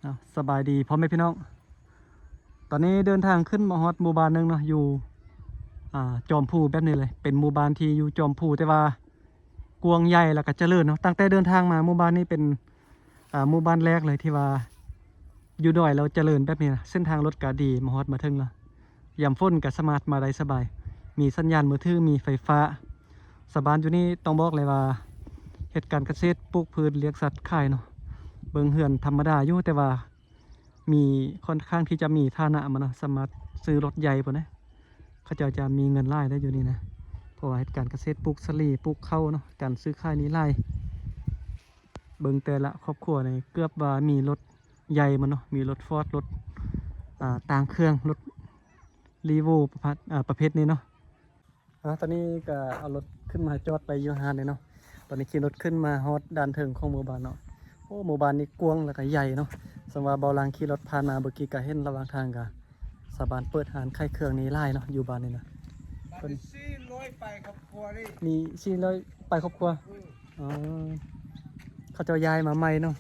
ເອົາ ສະບາຍດີພໍ່ແມ່ພີ່ນ້ອງ, ຕອນນີ້ເດີນທາງຂຶ້ນມາຮອດໝູ່ບ້ານໜຶ່ງເນາະ ຢູ່ ອ່າ ຈອມພູແບບນີ້ເລີຍ. ເປັນໝູ່ບ້ານທີ່ຢູ່ຈອມພູ ແຕ່ວ່າກວ້າງໃຫຍ່ ແລ້ວກໍຈະເລີນເນາະ. ຕັ້ງແຕ່ເດີນທາງມາ ໝູ່ບ້ານນີ້ເປັນ ອ່າ ໝູ່ບ້ານແລກເລີຍທີ່ວ່າຢູ່ດອຍແລ້ວຈະເລີນແບບນີ້ນະ. ເສັ້ນທາງລົດກໍດີ ມາຮອດມາເຖິງແລ້ວ. ຍາມຝົນກໍສາມາດມາໄດ້ສະບາຍ, ມີສັນຍານມືຖື, ມີໄຟຟ້າ. ຊາວບ້ານຢູ່ນີ້ຕ້ອງບອກເລີຍວ່າເຮັດການກະເສດ, ປູກພືດ, ລ້ຽງສັດຂາຍເນາະ. ເບິ່ງເຮືອນທຳມະດາຢູ່ ແຕ່ວ່າມີ ຂ້ອນຂ້າງທີ່ຈະມີຖານະມາເນາະ, ສາມາດຊື້ລົດໃຫຍ່ພຸ້ນນະ. ເຂົາເຈົ້າຈະມີເງິນຫຼາຍໄດ໋ຢູ່ນີ້ນະ, ເພາະວ່າເຮັດການກະເສດ, ປູກສາລີ, ປູກເຂົ້າເນາະ, ການຊື້ຂາຍນີ້ຫຼາຍ. ເບິ່ງແຕ່ລະຄອບຄົວນີ້ເກືອບວ່າມີລົດໃຫຍ່ໝົດເນາະ, ມີລົດຟອດ, ລົດ ອ່າ ຕ່າງເຄື່ອງ, ລົດ ຣີໂວ ປະພາດ ອ່າ ປະເພດນີ້ເນາະ. ອ່າ ຕອນນີ້ກໍເອົາລົດຂຶ້ນມາຈອດໄວ້ຢູ່ຮ້ານນີ້ເນາະ. ຕອນນີ້ຂີ່ລົດຂຶ້ນມາຮອດດ້ານເທິງຂອງໝູ່ບ້ານເນາະ. ໂອ້ ໝູ່ບ້ານນີ້ກວ້າງແລ້ວກໍໃຫຍ່ເນາະ. ສຳວ່າເບົາຫຼັງຂີ່ລົດຜ່ານມາເມື່ອກີ້ກໍເຫັນລະຫວ່າງທາງກໍ ຊາວບ້ານເປີດຮ້ານຂາຍເຄື່ອງນີ້ຫຼາຍເນາະ ຢູ່ບ້ານນີ້ນະ. ເພິ່ນ ສີ່ຮ້ອຍປາຍຄອບຄົວເດ້. ມີສີ່ຮ້ອຍປາຍຄອບຄົວ. ອືມ ອໍ ເຂົາເຈົ້າຍ້າຍມາໃໝ່ເນາະ,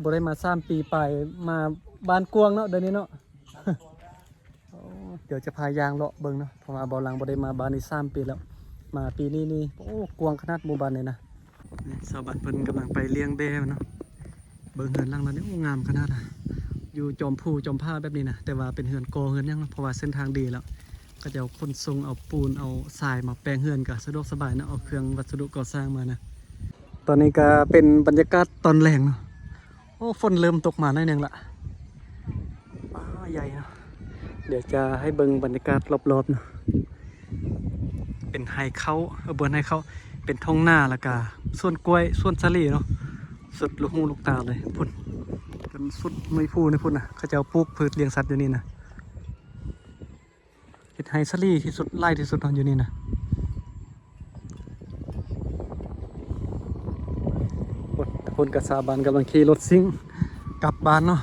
ບໍ່ໄດ້ມາສາມປີປາຍ, ມາ ບ້ານກວ້າງເນາະ ດຽວນີ້ເນາະ. ໂອ້ ດຽວຈະພາຍ່າງເລາະເບິ່ງເນາະ, ເພາະວ່າເບົາຫຼັງບໍ່ໄດ້ມາບ້ານນີ້ສາມປີແລ້ວ. ມາປີນີ້ນີ້ ໂອ້ ກວ້າງຂະໜາດໝູ່ບ້ານນີ້ນະ. ນີ້ຊາວບ້ານເພິ່ນກຳລັງໄປລ້ຽງແບ້ເນາະ. ເບິ່ງເຮືອນຫຼັງລະນີ້ ໂອ້ ງາມຂະໜາດນະ, ຢູ່ຈອມພູຈອມຜາແບບນີ້ນະ, ແຕ່ວ່າເປັນເຮືອນກໍ່ເຮືອນຫຍັງເນາະ, ເພາະວ່າເສັ້ນທາງດີແລ້ວ. ເຂົາເຈົ້າຂົນສົ່ງເອົາປູນເອົາຊາຍມາແປງເຮືອນ ກໍສະດວກສະບາຍເນາະ, ເອົາເຄື່ອງວັດສະດຸກໍ່ສ້າງມານະ. ຕອນນີ້ກໍເປັນບັນຍາກາດຕອນແລງເນາະ. ໂອ້ ຝົນເລີ່ມຕົກມາໜ້ອຍໜຶ່ງລະ. ປາ ໃຫຍ່ເນາະ. ດຽວຈະໃຫ້ເບິ່ງບັນຍາກາດລອບໆເນາະ. ເປັນໄຮ່ເຂົ້າ ເອີ ບໍ່ແມ່ນໄຮ່ເຂົ້າ, ເປັນທົ່ງນາ ແລ້ວກະສວນກ້ວຍ ສວນສາລີເນາະ, ສຸດລູກຫູລູກຕາເລີຍ. ພຸ້ນ ຈົນສຸດໜຸ່ຍພູໃນພຸ້ນນະ, ເຂົາເຈົ້າປູກພືດລ້ຽງສັດຢູ່ນີ້ນະ. ເຮັດໄຮ່ສາລີທີ່ສຸດ ຫຼາຍທີ່ສຸດເນາະ ຢູ່ນີ້ນະ. ພຸ້ນ ທາງພຸ້ນກໍຊາວບ້ານກຳລັງຂີ່ລົດຊິງກັບບ້ານເນາະ.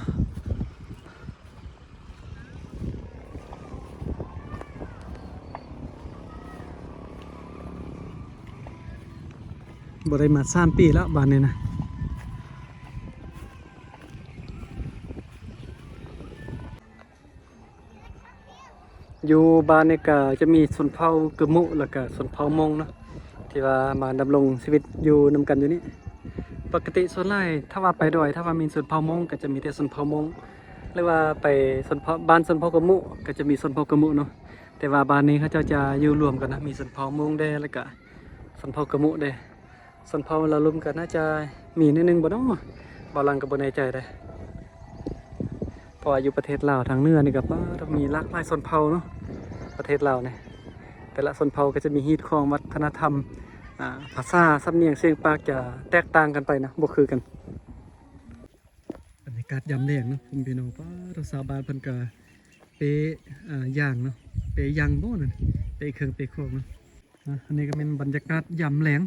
ບໍ່ໄດ້ມາສາມປີແລ້ວບ້ານນີ້ນະ. ຢູ່ບ້ານນີ້ກະຈະມີຊົນເຜົ່າກະມຸ ແລ້ວກະຊົນເຜົ່າມົ້ງເນາະ ທີ່ວ່າມາດຳລົງຊີວິດຢູ່ນຳກັນຢູ່ນີ້. ປົກກະຕິສ່ວນຫຼາຍຖ້າວ່າໄປດອຍ ຖ້າວ່າມີຊົນເຜົ່າມົ້ງກະຈະມີແຕ່ຊົນເຜົ່າມົ້ງ ຫຼືວ່າໄປຊົນເຜົ່າ ບ້ານຊົນເຜົ່າກະມຸກະຈະມີຊົນເຜົ່າກະມຸເນາະ. ແຕ່ວ່າບ້ານນີ້ເຂົາເຈົ້າຈະຢູ່ລວມກັນນະ ມີຊົນເຜົ່າມົ້ງແດ່ ແລ້ວກະຊົນເຜົ່າກະມຸແດ່. ຊົນເຜົ່າລາວລຸ່ມກໍໜ້າຈະມີໜ້ອຍໜຶ່ງບໍ່ເນາະ? ບ່າວຫຼັງກໍບໍ່ແນ່ໃຈເດ້ ເພາະວ່າຢູ່ປະເທດລາວທາງເໜືອນີ້ກໍ ປາດ ມີຫຼາກຫຼາຍຊົນເຜົ່າເນາະ. ປະເທດລາວນີ້ ແຕ່ລະຊົນເຜົ່າກໍຈະມີຮີດຄອງວັດທະນະທຳ ອ່າ ພາສາ ສຳນຽງ ສຽງປາກຈະແຕກຕ່າງກັນໄປນະ ບໍ່ຄືກັນ. ບັນຍາກາດຍາມແລງເນາະ ພໍ່ແມ່ພີ່ນ້ອງ. ປາດ ຊາວບ້ານເພິ່ນກໍເປ ອ່າ ຢາງເນາະ ເປຢາງບໍ່ນັ້ນ ເປເຄື່ອງເປຂອງເນາະ. ອ່າ ອັນນີ້ກໍແມ່ນບັນຍາກາດຍາມແລງ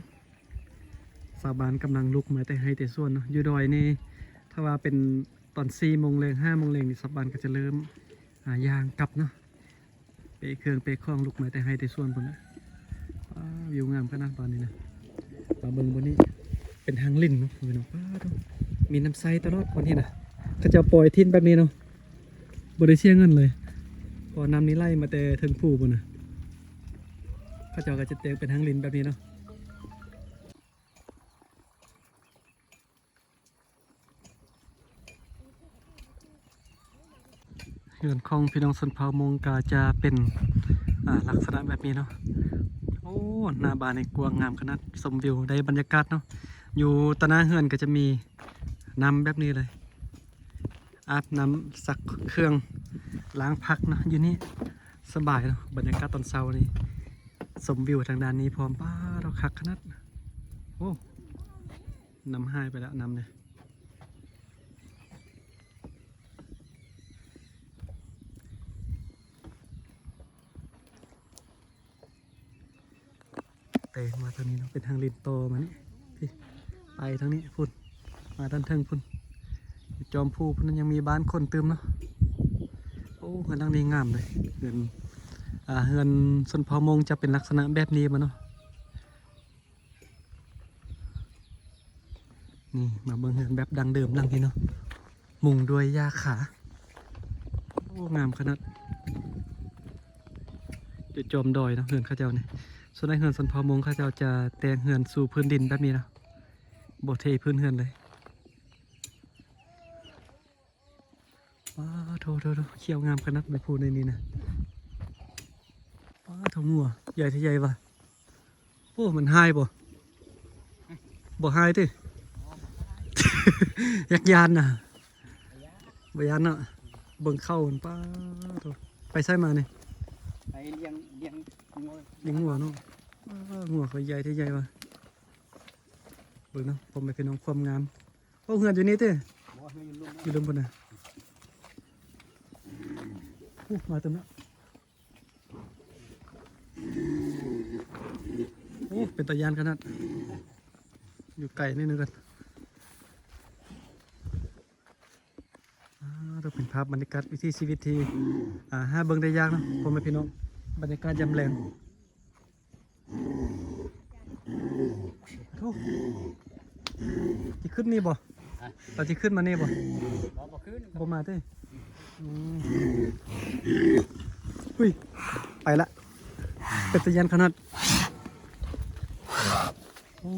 ຊາວບ້ານກຳລັງລຸກມາແຕ່ໄຮ່ແຕ່ສວນເນາະ. ຢູ່ດອຍນີ້ ຖ້າວ່າເປັນຕອນສີ່ໂມງແລງ ຫ້າໂມງແລງນີ້ ຊາວບ້ານກໍຈະເລີ່ມ ອ່າ ຍ່າງກັບເນາະ ເປເຄື່ອງເປຂອງ ລຸກມາແຕ່ໄຮ່ແຕ່ສວນພຸ້ນນະ. ວ້າວ ວິວງາມຂະໜາດບ້ານນີ້ນະ. ມາເບິ່ງບ່ອນນີ້ ເປັນທາງຫຼິ້ນເນາະ ພີ່ນ້ອງ. ປາດ ມີນ້ຳໃສຕະຫຼອດບ່ອນນີ້ນະ. ເຂົາເຈົ້າປ່ອຍຖິ້ມແບບນີ້ເນາະ ບໍ່ໄດ້ເສຍເງິນເລີຍ ເພາະວ່ານ້ຳນີ້ໄຫຼມາແຕ່ເທິງພູພຸ້ນນະ. ເຂົາເຈົ້າກໍຈະແຕ່ງເປັນທາງຫຼິ້ນແບບນີ້ເນາະ. ເຮືອນຂອງພີ່ນ້ອງຊົນເຜົ່າມົ້ງກໍຈະເປັນ ອ່າ ລັກສະນະແບບນີ້ເນາະ. ໂອ້ ໜ້າບ້ານນີ້ກວ້າງງາມຂະໜາດ, ຊົມວິວໄດ້ບັນຍາກາດເນາະ. ຢູ່ຕໍ່ໜ້າເຮືອນກໍຈະມີນ້ຳແບບນີ້ເລີຍ ອາບນ້ຳ ຊັກເຄື່ອງ ລ້າງຜັກເນາະ. ຢູ່ນີ້ສະບາຍເນາະ ບັນຍາກາດຕອນເຊົ້ານີ້ ຊົມວິວທາງດ້ານນີ້ພ້ອມ. ປາດ ຄັກຂະໜາດ. ໂອ້ ນ້ຳຫາຍໄປແລ້ວ ນ້ຳນີ້. ແຕ່ມາທາງນີ້ເນາະ ເປັນທາງຫຼິ້ນຕໍ່ມານີ້ ພີ້ ໄປທາງນີ້ພຸ້ນ ມາດ້ານເທິງພຸ້ນ ຈອມພູພຸ້ນ ຍັງມີບ້ານຄົນຕື່ມເນາະ. ໂອ້ ເຮືອນຫຼັງນີ້ງາມເດ້ ເຮືອນ ອ່າ ເຮືອນຊົນເຜົ່າມົ້ງຈະເປັນລັກສະນະແບບນີ້ບໍເນາະ. ນີ້ ມາເບິ່ງເຮືອນແບບດັ້ງເດີມຫຼັງນີ້ເນາະ. ມຸງດ້ວຍຫຍ້າຄາ. ໂອ້ ງາມຂະໜາດ. ຢູ່ຈອມດອຍເນາະ ເຮືອນເຂົາເຈົ້ານີ້. ສ່ວນໃຫຍ່ເຮືອນຊົນເຜົ່າມົ້ງເຂົາເຈົ້າຈະແຕ່ງເຮືອນສູ່ພື້ນດິນແບບນີ້ເນາະ ບໍ່ເທພື້ນເຮືອນເລີຍ. ວ້າໂທ້ໆໆ ຂຽວງາມຂະໜາດ ໃບພູໃນນີ້ນະ. ວ້າໂທ້ ງົວໃຫຍ່ແທ້ໃຫຍ່ວ່າ. ໂອ້ ມັນຮ້າຍບໍ່? ບໍ່ຮ້າຍຕິ? ຍັກຢ້ານນະ. ບໍ່ຢ້ານເນາະ. ເບິ່ງເຂົ້າມັນ ປ້າໂທ້ ໄປໃສມານີ້? ໄປລ້ຽງ ລ້ຽງງົວ ລ້ຽງງົວເນາະ. ວ້າ ງົວເຂົາໃຫຍ່ແທ້ໃຫຍ່ວ່າ. ເບິ່ງເນາະ ພໍ່ແມ່ພີ່ນ້ອງ ຄວາມງາມ. ໂອ້ ເຮືອນຢູ່ນີ້ຕິ? ບໍ່ ເຮືອນຢູ່ລຸ່ມ ຢູ່ລຸ່ມພຸ້ນນະ. ໂອ້ ມາເຕັມແລ້ວ. ໂອ້ ເປັນຕາຢ້ານຂະໜາດ. ຢູ່ໄກໜ້ອຍໜຶ່ງກ່ອນ. ອ່າ ເປັນພາບບັນຍາກາດວິຖີຊີວິດທີ່ ອ່າ ຫາເບິ່ງໄດ້ຍາກເນາະ ພໍ່ແມ່ພີ່ນ້ອງ. ບັນຍາກາດຍາມແລງ. ໂອ້ ຊິຂຶ້ນນີ້ບໍ່? ຮະ? ລາວຊິຂຶ້ນມານີ້ບໍ່? ບໍ່ ບໍ່ຂຶ້ນ ບໍ່ມາຕິ? ອືມ ອຸ້ຍ ໄປລະ. ເປັນຕາຢ້ານຂະໜາດ. ໂອ້